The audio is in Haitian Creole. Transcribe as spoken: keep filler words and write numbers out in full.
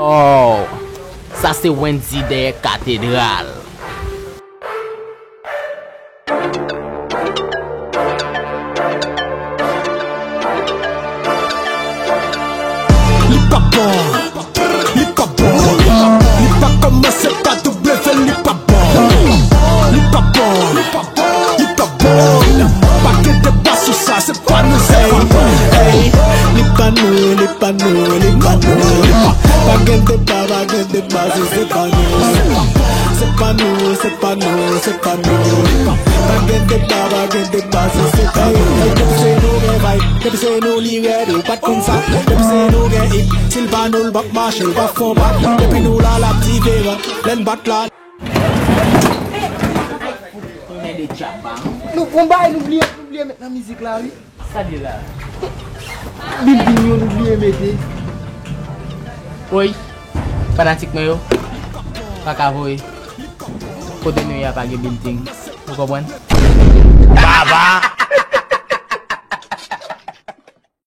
Oh, sa se Wendy dèyè katedral. Li pa bon, li pa bon, li pa kòmanse pa W, li pa bon, li pa bon, li pa bon. Pa gen deba sou sa, se pa nou se. Ey, li pa nou, li pa nou, li pa nou, li pa. Pa gen deba, pa gen deba, se se pa nou. Se pa nou, se pa nou, se pa nou, li pa. Pa gen deba, pa gen deba, se se pa nou. Ey, depi se nou gen vibe, depi se nou li rèd, ou pa t konn sa. Depi se nou gen hit, si l pa nou, l p ap mache, l p ap fè yon pa. Depi nou la, l ap diferan, lè n bat la. Nou pran bay, nou bliye, nou bliye met nan mizik la, wi. Sa li la? Building yo, nou bliye mete. Woy, fanatik mwen yo, pa ka voye. Kote nou ye a pa gen building. Ou konprann? Baba!